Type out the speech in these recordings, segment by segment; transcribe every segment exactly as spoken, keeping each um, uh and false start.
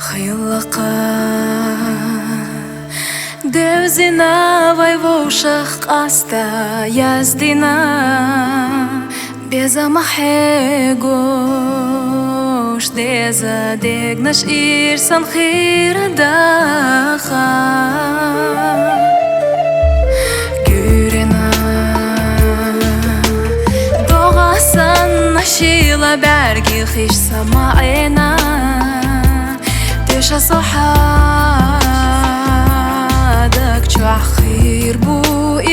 Хилла кхы девзина вай вовшах, къаста яздина безам хьегош, деза дегнаш ирсан хир даха. Гуьрена догӀа санна шила бӀаргил хиш са маӀена, деша со хьа даг чохь хир бу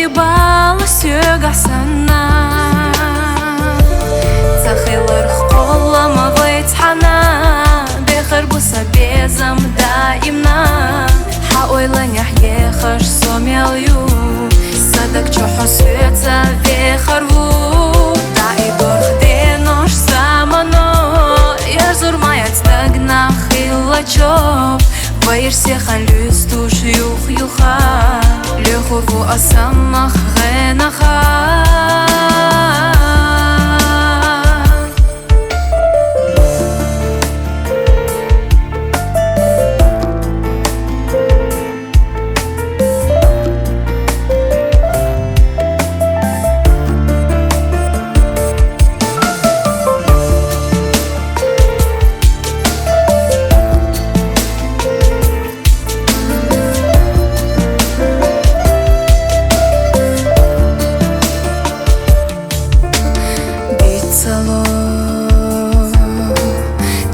и бала соьгахь санна. Ца хиларх кхоллама вай цхьана, бехар бу сан безам даимна. Хьан ойланехь ехаш со мел ю, сан даг чу хьо соьца вехар ву. ДӀа и дорх денош замано, ярзур ма яц дагнах хилла чоп. Вайр сехан луьстуш юх-юха, лехур ву ас саммах гӀенаха. Дицало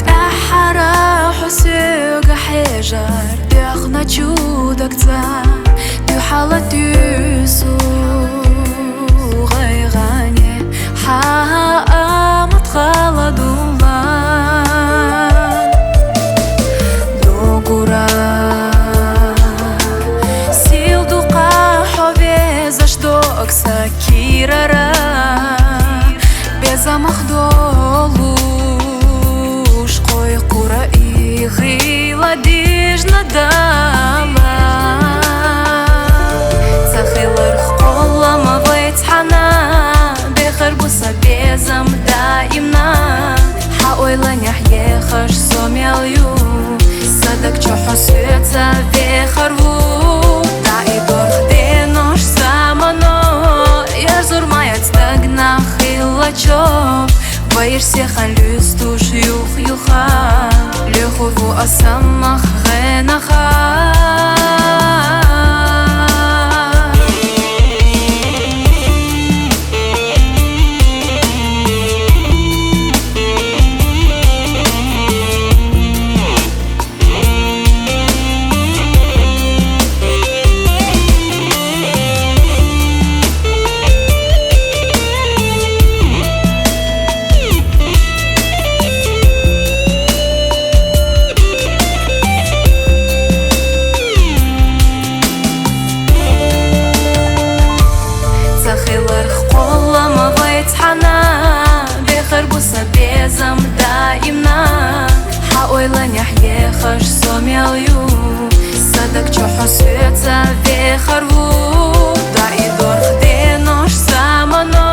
тӀаьххьара хьо соьга хьежар, доьхначу дагца дуьхьала туьйсу гӀайгӀане, хьан амат халадулла. Догура сил дукха хьо везаш дог са кирара, безамах долуш кхойкхура и гӀийла дижна дала. Ца хиларх кхоллама вай цхьана, бехар бу сан безам даимна. Хьан ойланехь ехаш со мел ю, сан даг чу хьо соьца вехар ву. ДӀа и дорх денош замано, ярзур ма яц дагнах хилла чоп. Вайр сехан луьстуш юх-юха, лехур ву ас саммах гӀенаха. Ца хиларх кхоллама вай цхьана, бехар бу сан безам даимна. Хьан ойланехь ехаш со мел ю, сан даг чу хьо соьца вехар ву. ДӀа и дорх денош замано,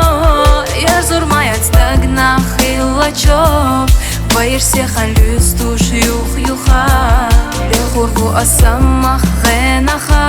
ярзур ма яц дагнах хилла чоп. Вайр сехан луьстуш юх-юха, лехур ву ас саммах гӀенаха.